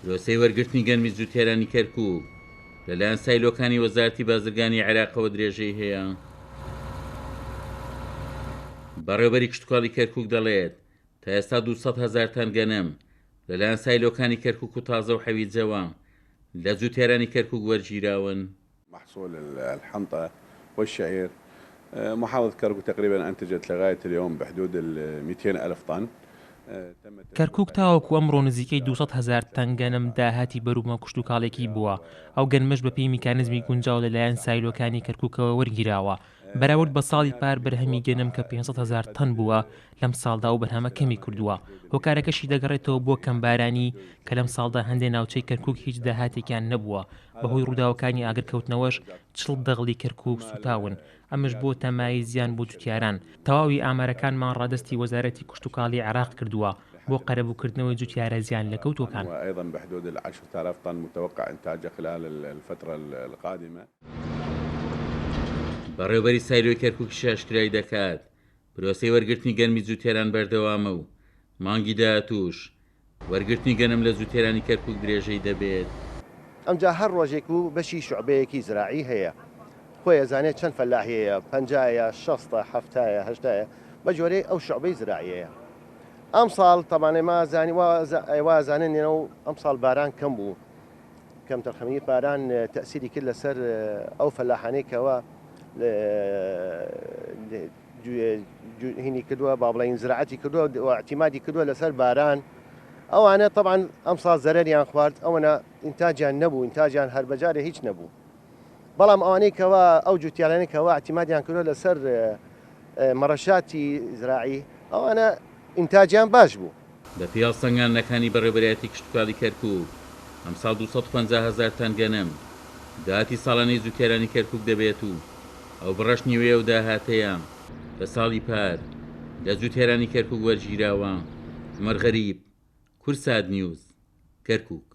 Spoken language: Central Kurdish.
پرۆسەی وەرگرتنی گەنمی جووتیارانی کەرکووک لەلایەن سایلۆکانی وەزارەتی بازرگانی عێراقەوە درێژەی هەیە. بەڕێوەبەری کشتوکاڵی کەرکووک دەڵێت، تا ئێستا 200 هەزار تەن گەنم لەلایەن سایلۆکانی کەرکووک و تازە و حەویجەوە لە جووتیارانی کەرکووک وەرگیراون. محصول الحنطة والشعير محافظة كركوك تقريبا أنتجت لغاية اليوم بحدود ال 200 ألف طن. کەرکوک تاوەکو ئەمڕۆ نزیکەی 200 هەزار تەن گەنم داهاتی بەروبومە کشتوکاڵیەکی بووە، ئەو گەنمەش بەپێی میکانزمی گونجاو لەلایەن سایلۆکانی کەرکوکەوە وەرگیراوە، بەراورد بە ساڵی پار بەرهەمی گەنم کە 500 هەزار تەن بووە لەمساڵدا ئەو بەرهەمە کەمی کردووە، هۆکارەکەشی دەگەڕێتەوە بۆ کەمبارانی کە لەمساڵدا هەندێ ناوچەی کەرکوک هیچ داهاتێکیان نەبووە، بەهۆی ڕووداوەکانی ئاگرکەوتنەوەش چڵ دەغڵی کەرکوک سوتاون، ئەمەش بۆتە مایەی زیان بۆ جوتیاران، تەواوی ئامارەکانمان ڕادەستی وەزارەتی کشتوکاڵی عێراق کردووە بۆ قەرەبووکردنەوەی جوتیارە زیانلێکەوتووەکان. بەڕێوەبەری سایلۆی کەرکوکیش ئاشکرای دەکات، پرۆسەی وەرگرتنی گەنمی جوتیاران بەردەوامە و مانگی داهاتووش وەرگرتنی گەنم لە جوتیارانی کەرکوک درێژەی دەبێت. ئەمجا هەر ڕۆژێک و بەشی شوعبەیەکی زراعی هەیە خۆی ئەزانێ چەند فەلاحی هەیە پەنجایە شەستە حەفتایە هەشتایە بە جۆرەی ئەو شوعبەی زراعیەیە ئەمساڵ تەبان ئێمە زانی وا ئەزانن و ئەمساڵ باران کەم بوو کەمتەرخەمی باران تەئسیری کرد لەسەر ئەو فەلاحانەی کەوا هینی کردووە با بڵێین زراعەتی کردووە و اعتیمادی کردووە لەسەر باران ئەوانە طبعا ئەمساڵ زەرەریان خوارد ئەوەنە ئینتاجیان نەبوو ئینتاجیان هەر بەجارێ هیچ نەبوو بەڵام ئەوانەی کەوا ئەو جوتیارانەی کەوا اعتیمادیان کردووە لەسەر مەڕەشاتی زراعی ئەوانە ئینتاجیان باش بوو. بەپێی هەڵسەنگاندنەکانی بەڕێوەبەرایەتی کشتوکاڵی کەرکوک، ئەمساڵ 250 هەزار تەن گەنم داهاتی ساڵانەی جوتیارانی کەرکوک دەبێت و ئەو بڕەش نیوەی ئەو داهاتەیە کە ساڵی پار لە جوتیارانی کەرکوک وەرگیراوە. عومەر غەریب، کوردسات نیوز، کەرکوک.